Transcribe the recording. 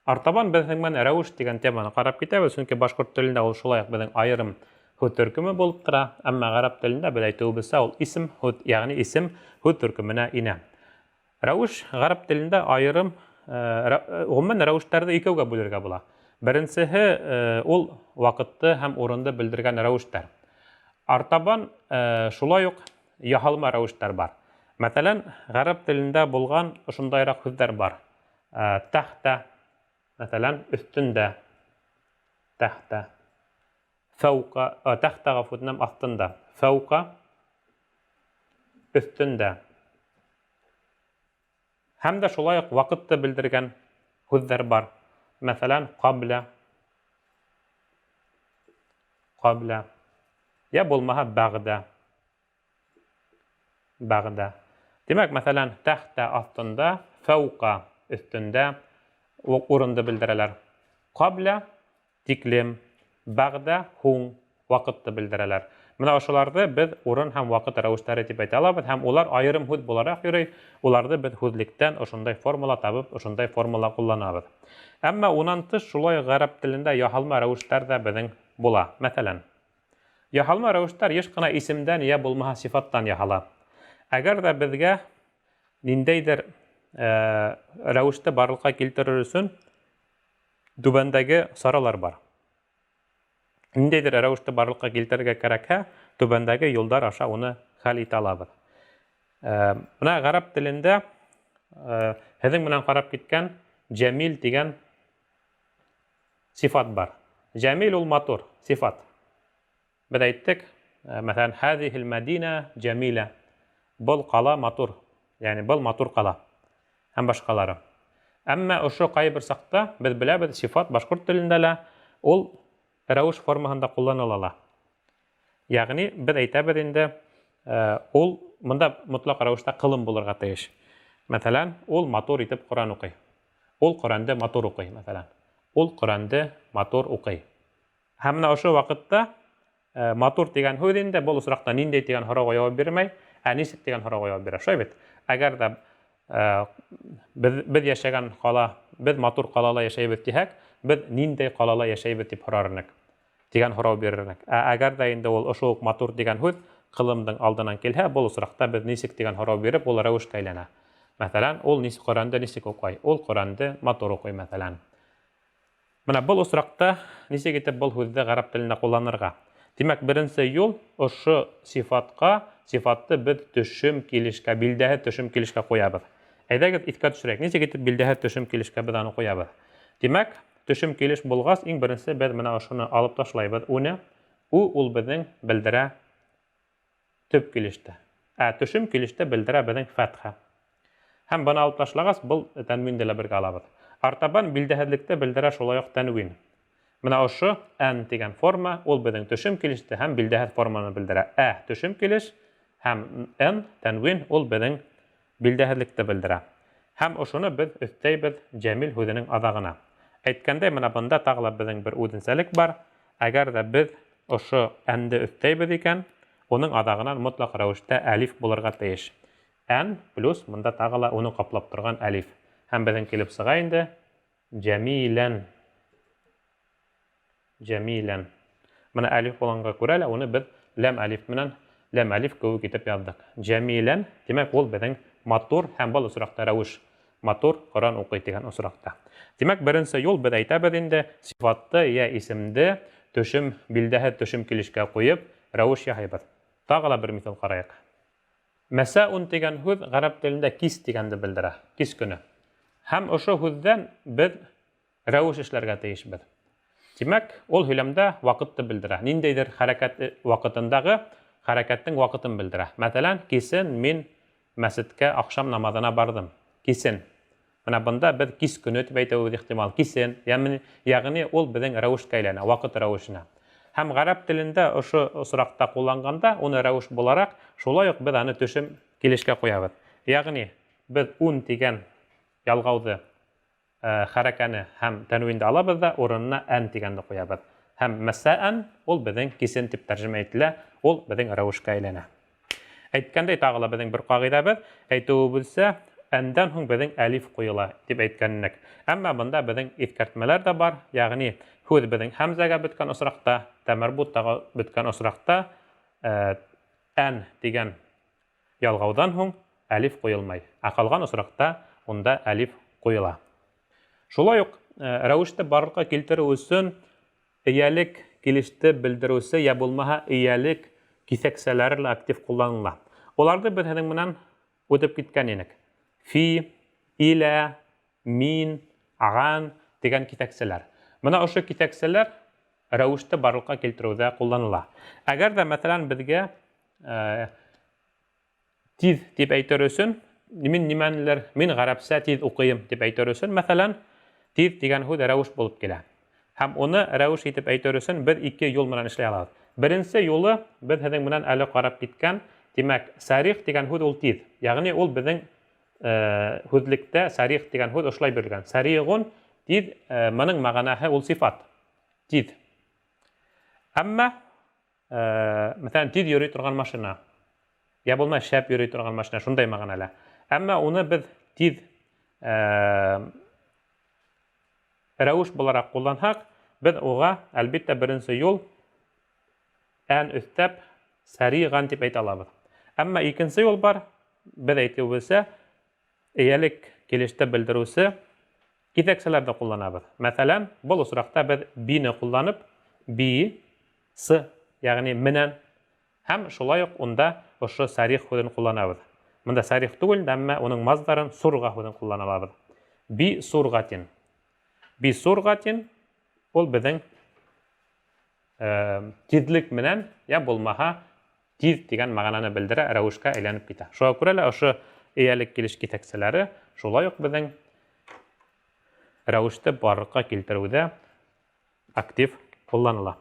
Артабан беҙ һеҙҙең менән рәүеш тигән теманы ҡарап китәбеҙ, сөнки башҡорт телендә ул шулай уҡ беҙҙең айырым һүҙ төркөмө булып тора, әммә ғәрәп телендә беҙ әйтеүебеҙсә ул исем һүҙ, ягъни исем һүҙ төркөмөнә инә. Рәүеш ғәрәп телендә айырым, ғөмүмән рәүештәрҙе икәүгә бүлергә була. Беренсеһе ул ваҡытты һәм урынды белдергән рәүештәр. Артабан шулай уҡ яһалма рәүештәр бар. Мәҫәлән, ғәрәп телендә булған ошондайыраҡ һүҙҙәр бар. Тәхтә, мәҫәлән, өҫтөндә, тәхтә. Фәүҡа, тәхтә ғәфү үтенәм, аҫтында. Фәүҡа, өҫтөндә. Һәм дә шулай уҡ ваҡытты белдергән һүҙҙәр бар. Мәҫәлән, ҡаблә, ҡаблә, йә булмаһа бәғдә. Бәғдә. Тимәк, мәҫәлән, тәхтә аҫтында, фәүҡа өҫтөндә урынды белдерәләр. Ҡаблә тиклем, бәғдә һуң ваҡытты белдерәләр. Менә ошоларҙы беҙ урын һәм ваҡыт рәүештәре тип әйтә алабыҙ һәм улар айырым һүҙ булараҡ йөрөй, уларҙы беҙ һүҙлектән ошондай формула табып, ошондай формула ҡулланабыҙ. Әммә унан тыш шулай уҡ ғәрәп телендә яһалма рәүештәр ҙә беҙҙең була. Мәҫәлән, яһалма рәүештәр еш ҡына исемдән йә булмаһа сифаттан яһала. Әгәр ҙә беҙгә ниндәйҙер рәүеште барлыҡҡа килтерер өсөн түбәндәге саралар бар. Ниндәйҙер рәүеште барлыҡҡа килтерергә кәрәкһә, түбәндәге юлдар аша уны хәл итә алабыҙ. Бына ғәрәп телендә һеҙҙең менән ҡарап киткән җәмил тигән сифат бар. Җәмил ул матур сифат. Беҙ әйттек, мәҫәлән, һәҙиһил мәдинә җәмилә. Был ҡала матур, ягъни был матур ҡала һәм башҡалары. Әммә ошо ҡайбер саҡта беҙ беләбеҙ, сифат башҡорт телендә лә ул рәүеш формаһында ҡулланыла ла. Ягъни беҙ әйтәбеҙ инде, ул мында мотлаҡ рәүештә ҡылым булырға тейеш. Мәҫәлән, ул матур итеп Ҡөрьән уҡый. Ул Ҡөрьәнде матур уҡый, мәҫәлән. Ул Ҡөрьәнде матур уҡый. Һәм менә ошо ваҡытта матур тигән һүҙ инде был осраҡта ниндәй тигән һорауға яуап бирмәй, ә нисек тигән һорауға яуап бирә. Шулай бит? Әгәр ҙә беҙ йәшәгән ҡала, беҙ матур ҡалала йәшәйбеҙ тиһәк, беҙ ниндәй ҡалала йәшәйбеҙ тип һорар инек, тигән һорау бирер инек. Ә әгәр ҙә инде ул ошо уҡ матур тигән һүҙ ҡылымдың алдынан килһә, был осраҡта беҙ нисек тигән һорау биреп, ул рәүешкә әйләнә. Мәҫәлән, ул Ҡөрьәнде нисек уҡый? Ул Ҡөрьәнде матур уҡый, мәҫәлән. Менә был осракта нисек итеп был һүҙҙе ғәрәп телендә кулланырга? Тимәк, беренсе юл ошо сифатка, сифатты беҙ төшөм килешкә, билдәһе төшөм килешкә куябыҙ. Әйҙәгеҙ иҫкә төшөрәйек, нисек итеп билдәһе төшөм килешкә беҙ аны куябыҙ? Тимәк, төшөм килеш булғас, иң беренсе беҙ менә ошоно алып ташлайбыҙ, үне. У ул беҙҙең белдерә төп килештә. Ә төшем килештә белдерә беҙҙең фәтхә. Һәм быны алып ташлағас, был тәнвинде лә бергә алабыҙ. Артабан билдәһеҙлекте белдерә шулай уҡ тәнвин. Менә ошо ән тигән форма, ул беҙҙең төшем килеште һәм билдәһеҙ форманы белдерә. Ә төшем килеш һәм н тәнвин ул беҙҙең билдәһеҙлекте белдерә. Һәм ошоно беҙ өҫтәйбеҙ җәмил һүҙенең аҙағына. Әйткәндәй, менә бында тағы ла беҙҙең бер үҙенсәлек бар. Әгәр ҙә беҙ ошо әнде өҫтәйбеҙ икән, уның аҙағынан мотлаҡ рәүештә әлиф булырға тейеш. Ән плюс мында тағы ла уны ҡаплап торған әлиф. Һәм беҙҙең килеп сыға инде җәмилән. Җәмилән. Менә әлиф булганга күрә лә уны беҙ ләм әлиф менән ләм әлиф кеүек итеп яҙҙыҡ. Җәмилән, тимәк, ул беҙҙең матур һәм был осракта рәүеш. Матур Ҡөрьән укый тигән осракта. Тимәк, беренсе юл беҙ әйтәбеҙ инде, сифатты йә исемде төшем билдәһе төшем килешкә куеп, рәүеш яһайбыҙ. Тағы ла бер миҫал карайыҡ. Мәсәун тигән һүҙ ғәрәп телендә кис тигәнде белдерә, кис көне. Һәм ошо һүҙҙән беҙ рәүеш эшләргә тейешбеҙ. Тимәк, ул һөйләмдә ваҡытты белдерә. Ниндәйҙер хәрәкәт ваҡытындагы хәрәкәттең ваҡытын белдерә. Мәҫәлән, кисен мин мәсеткә ахшам намаҙына барҙым. Кисен. Менә бында беҙ кис көнө тип әйтеүебеҙ ихтимал. Кисен, ягъни ул беҙҙең рәүешкә әйләнә, ваҡыт рәүешенә. Һәм ғәрәп телендә ошо осраҡта ҡулланғанда, уны рәүеш булараҡ, шулай уҡ беҙ аны төшөм килешкә ҡуябыҙ. Ягъни беҙ ун тигән ялғауҙы хәрәкәне һәм тәнвинде алабыҙ ҙа, урынына ән тигәнде ҡуябыҙ. Һәм мәсәән ул беҙҙең кисен тип тәржемә ителә, ул беҙҙең рәүешкә әйләнә. Әйткәндәй, тағы ла беҙҙең бер ҡағиҙәбеҙ, әйтеүебеҙсә, әндән һуң беҙҙең әлиф ҡуйыла дип әйткән инек. Әммә бында беҙҙең иҫкәртмәләр ҙә бар, ягъни һүҙ беҙҙең һәмзәгә бөткән осраҡта, тәмәрбуттаға бөткән осраҡта ән тигән ялғауҙан һуң әлиф ҡуйылмай, ә ҡалған осраҡта унда әлиф ҡуйыла. Шулай уҡ рәүеште барлыҡҡа килтереү өсөн эйәлек килеште белдереүсе йә булмаһа эйәлек киҫәксәләре лә актив ҡулланыла. Уларҙы беҙ һеҙҙең менән үтеп киткән инек. Фи, илә, мин, аған тигән киҫәксәләр. Бына ошо киҫәксәләр рәүеште барлыҡҡа килтереүҙә ҡулланыла. Әгәр ҙә, мәҫәлән, беҙгә тиҙ тип әйтер өсөн, мин нимәнелер, мин ғәрәпсә тиҙ уҡыйым тип әйтер өсөн, мәҫәлән, тиҙ тигән һүҙ рәүеш булып килә. Һәм уны рәүеш итеп әйтер өсөн беҙ ике юл менән эшләй алабыҙ. Беренсе юлы беҙ һеҙҙең менән әле ҡарап киткән, тимәк, сарих тигән һүҙ ул тиҙ. Ягъни ул беҙҙең һүҙлектә сарих тигән һүҙ ошолай бирелгән. Саригун тиҙ, моның мәғәнәһе ул сифат. Тиҙ. Әммә мәҫәлән, тиҙ йөрөй торған машина, йә булмай шәп йөрөй торған машина, шундай мәғәнәлә. Әммә уны беҙ тиҙ рәүеш булараҡ ҡулланһаҡ, беҙ уға, әлбиттә, беренсе юл ән өҫтәп сәриған тип әйтә алабыҙ. Әммә икенсе юл бар, беҙ әйтеүебеҙсә, эйәлек килеште белдереүсе киҫәксәләрҙе ҡулланабыҙ. Мәҫәлән, был осраҡта беҙ бине ҡулланып, би, с, ягъни менән, һәм шулай уҡ унда ошо сарих һүҙен ҡулланабыҙ. Бында сарих түгел, әммә уның маздарын сурға һүҙен ҡуллана алабыҙ. Би сурғатин. Би сурғатин ул беҙҙең тиҙлек менән, йә булмаһа тиҙ тигән мәғәнәне белдерә, рәүешкә әйләнеп китә. Шуға күрә лә ошо эйәлек килеш киҫәксәләре шулай уҡ беҙҙең рәүеште барлыҡҡа килтереүҙә актив ҡулланыла.